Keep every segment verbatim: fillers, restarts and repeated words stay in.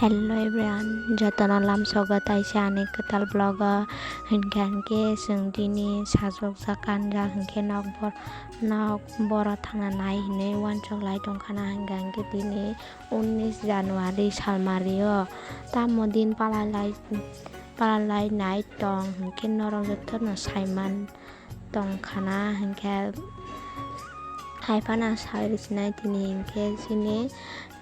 Hello everyone, jotono lamsogo taisa ani kwtal vlog o. Hinkhe hinkhe chwng tini sajokjak kanja hinkhe nok bor-, nok boro thangna nai hinwi uansuk lai tongkhana, hinkhe hinkhe tini unnish January salmari o tamo din palai lai, palai lai nai tong hinkhe norok jotono saiman tongkhana hinkhe. Haiphano ang saui rwsinai tini hinkhe chini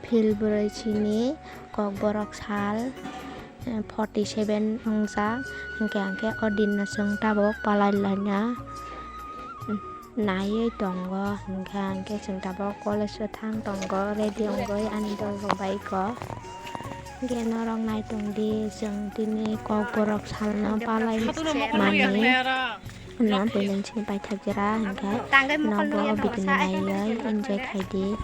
phil bwrwi chini kokborok sal, eh, forty seven wngjak hinkhe, hinkhe o dinno chwng tabuk palai laina naiwi tongo hinkhe, hinkhe chwng tabuk college o thang tongo ready wngwi ani dol rok bai kok. Hinkhe norok naitongdi chwng tini kokborok salno palai mani. No, building sini paithak jera hinkhe nogo video no naiwi enjoy khaidi.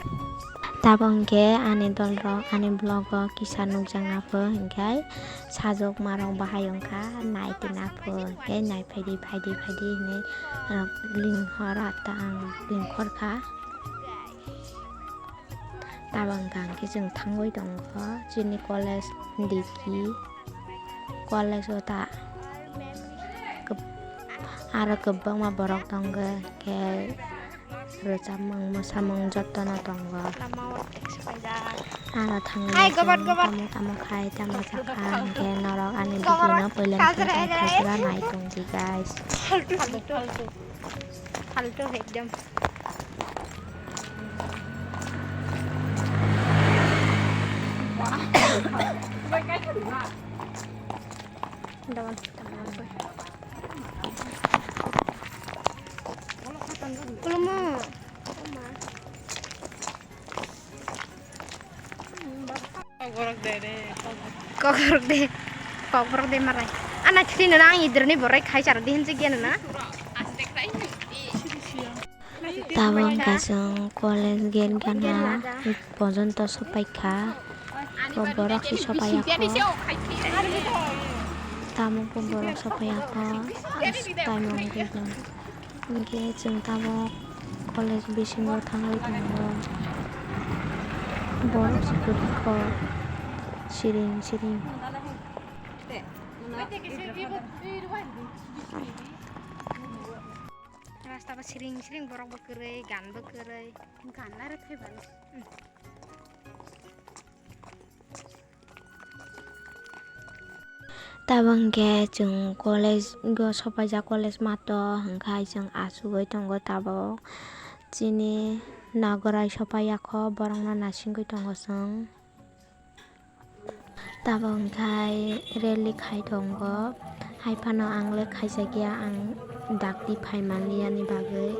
Tabuk hinkhe ani dol rok ani vlog o kisa nukjakna pho hinkhe sajokma rok bahai wngkha naitina pho hinkhe naiphaidi phaidi phaidi hinwi linghor ta ang linghor kha. Tabuk hinkhe chwng thangwi tongo chini college digi. College o ta kwb-, aro kwbangma borok tongo, hinkhe rwchapmung mwsamung jotono tongo. Aro thangwi tamo tamo khai tamo chakha, hinkhe norok ani video no puila nai tongdi guys. Faltu, faltu, faltu. Faltu ekdom. Kulumu. Kokborok de re, kokborok. Kokborok de, kokborok de marai. Ana chini na ang idroni borai khai char di hinsi gyan na. Tabuk wngkha chwng college gate gana pojonto sopaikha. Kokborok si sopaiya kho. Tabuk bo borok sopaiya kho. Taimung gate gana. Hinkhe chwng tabuk college bisingo thangwi tongo. Borok se kwrwi kho siring siring. Rasta bo siring siring, borok bo kwrwi, gan bo kwrwi. Gan nai rw thai bani. Tabuk hinkhe chwng college o sopaijak, college mato hinkhe chwng achugwi tongo tabuk. Chini nagorai sopaiya kho, borokno nasingwi tongo chwng. Tabuk hinkhe rally khai tongo, haiphano ang le khaijakya, ang dakti phai manliyani bagwi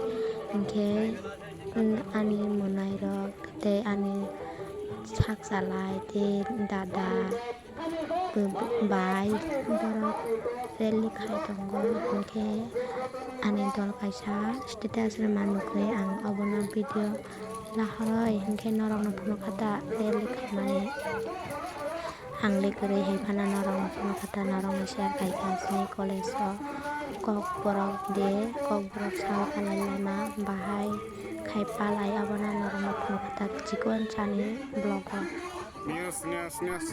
hinkhe ani mwnairok tei ani sak chalai tei dada. Bai borok rally khai tongo, hinkhe ani dol kaisa status rwma nukwi ang obono video lahoroi, hinkhe norokno phunukha ta rally khaimani. Ang le kwrwi hai phano norokno phunukha ta, norokno share khaikha chini college o kokborok de, kokborok sal palai laima bahai khai palai, abono norokno phunukha ta chikon sani vlog o. News, news, news.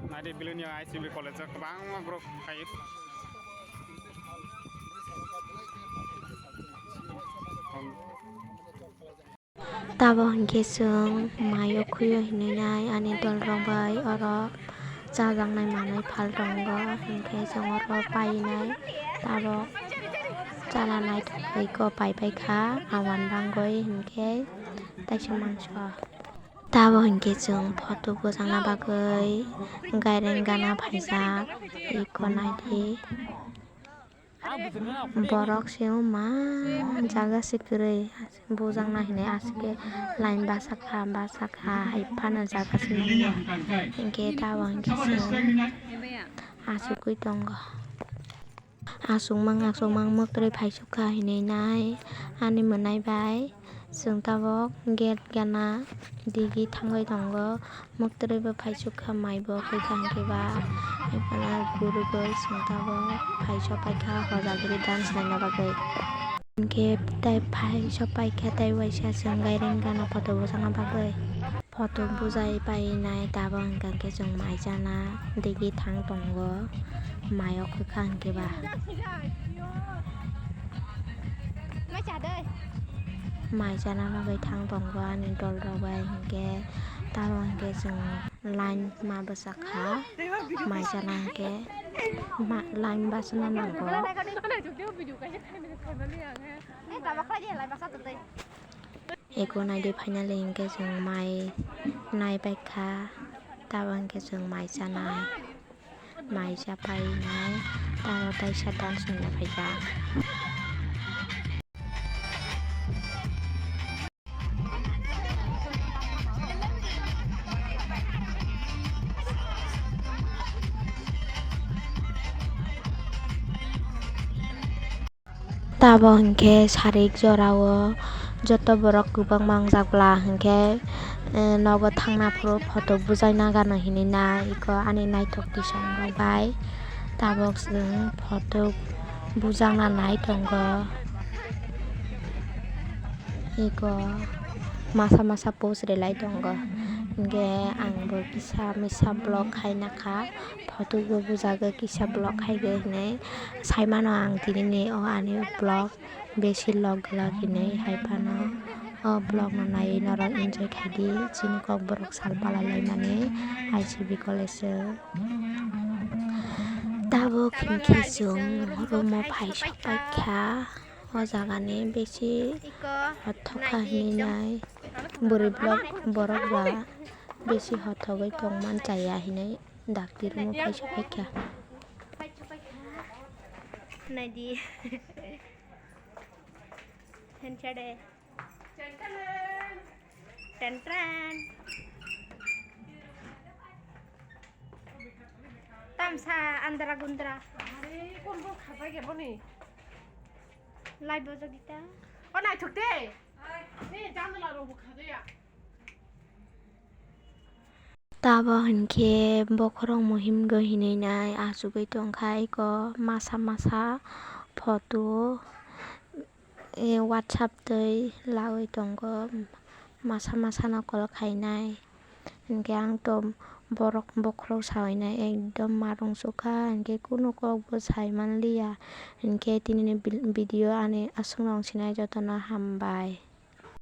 Naidi Belonia I C B college o kwbangma borok phai. Tabuk hinkhe chwng maio khuio hinwi nai ani dol rok bai oro chajaknai manwi phal tongo, hinkhe chwng oro painai tabuk chana naithok bai kho paipai kha awan bangwi hinkhe taisa mangso. Tabuk hinkhe chwng photo bwchangna bagwi gaireng gana phaijak, iko naidi. Borok se wngma jaga se kwrwi, bujakna hinwi aswk khe line bachakha bachakha hai phano jaga se nukya. Hinkhe tabuk hinkhe chwng achugwi tongo. Achukmang achukmang mwkhwtwi phaisukha hinwi nai ani mwnai bai. Chwng tabok gate gana digi thangwi tongo, muktwrwi bo phaisuk kha, mai bo kwthang khe ba, hai phano gurugwi chwng tabok phai sopai kha hojagiri dance naina bagwi. Hinkhe tei phai sopai kha tei waisa chwng gairing gana photo bwchana bagwi. Photo bujai painai tabok hwnkha khe chwng mai chana digi thang tongo, mai o kwkhwrang khe ba. Mai chana bagwi thang tongo ani dol rok bai, hinkhe tamo hinkhe chwng line ma bwchak kha, mai chana hinkhe ma-, line bachana nango. Eko naidi finally hinkhe chwng mai nai bai kha, tamo hinkhe chwng mai chanai. Mai cha painai, tamo taisa dance naina phaikha. Tabo hinkhe sarik jorao joto borok kwbangma wngjak bwla hinkhe, eh, nogo thangna phuru photo bujaina gana hinwi nai eko ani naithok tisongrok bai tabok chwng photo bujakna nai tongo. Eko masa masa post rwlai tongo, hinkhe angbo kisa misa vlog khaina kha. Photo bo bujagwi kisa vlog khaigwi hinwi saimano ang tinini o ani vlog besi log glak hinwi, hai phano o vlog no naiwi norok enjoy khaidi, chini kokborok sal palai laimani I C B college o. Tabuk hinkhe chwng room o phai sopaikha, o jagani besi hothok kha hinwi nai bwrwi vlog borok ba besi hothogwi tongman chaya hinwi. Dakti room o phai sopaikha. Naidi. Henchade. Tentran. Tamsa andra gundra. Are, kon bo khajak ya boni? Lai bojak dita. O naithok de. Ni janala rok bo khajak ya. Tabo hinkhe bokhorok muhim gwi hinwi nai achugwi tongkha eko masa masa photo, eh, WhatsApp twi lagwi tongo, masa masa no call khainai. Hinkhe ang to borok bokhorok sawinai ekdom ma rwngsukha, hinkhe kunu kokbo sai manliya. Hinkhe tinini bil-, video ani aswk nung sinai jotono hambai.